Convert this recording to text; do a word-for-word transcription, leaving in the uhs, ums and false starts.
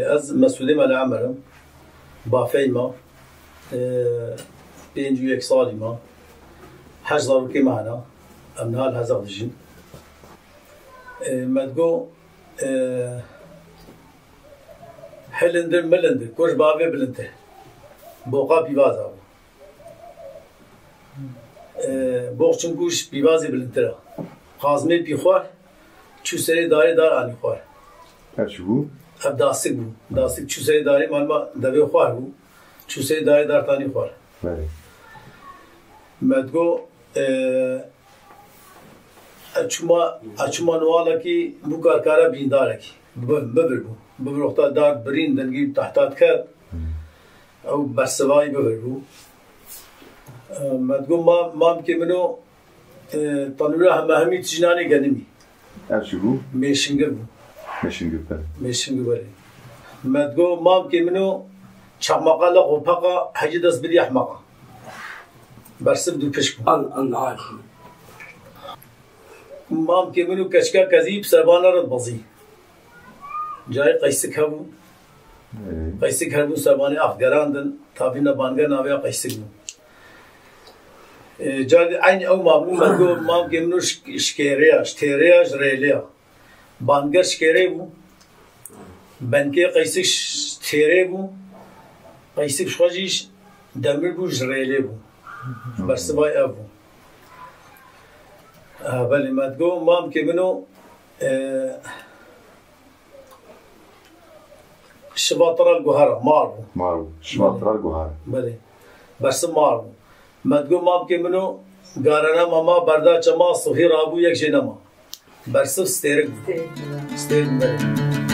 Ez Mesûdê Mele Emer im. Bafeyê me, e, pêncî û yek salî me. Heşt zarokê me hene. Em niha li Hezaq dijîn. E, me digo, e, hilindir milindir, ku ji bavê bilindtir. Boqa pîvaza bû. E, boq çimkû ji pîvazê bilindtir e. Qazmê pîxwar, çû serê darê dar anî xwar. Ev çi bû? Ev dasik bû. Dasik çû serê darê, malma devê xwar bû. Çû serê darê dar tanî xwar. Belê. Me digo, e, ez çûma, ez çûma niwalekî bû karkara bîndarekî. Bi-, bibir bû. Bibir wexta dar birîn dengî tehta diket. Ew bersivayî bibir bû. E, me digo ma-, mamkê min o, e, tanûra hemehemî tijî nanê genimî. Ev çi bû? Mêşingir bû. Mêşingir, belê. Mêşingir, belê. Me digo mamkê min o çaqmaqa leq û peqa hecî dest bidî ehmeqa. Bersiv dû piş bû. Al, al, al. Mamkê min û keçika kezî bi serbana re dibezî. Carê qeysik hebû. Ee. Qeysik hebû, serbanê ax gerandin. Tavîna banger navê ya qeysik bû. Ee, carê eynî ew mabû, me got, mamkê min û şk-, şkêrê ya, ji têrê ya, ji rêlê ya. Banger şkêrê bû. Benkê qeysik ş-, têrê bû. Qeysik ji xwe jî ş-, demir bû, ji rêlê bû. Bersivay ev bû. Ha, belê, me digot, mamkê min o, e, şiva tira guhera, mar bû. Mar bû. Şiva tira guhera. Belê. Bersiv mar bû. Me digot, mamkê min o, garena mama, berda çema, sihî rabû, yek jê nema. Bersiv stêrik bû. Stêrik. Stêrik, belê.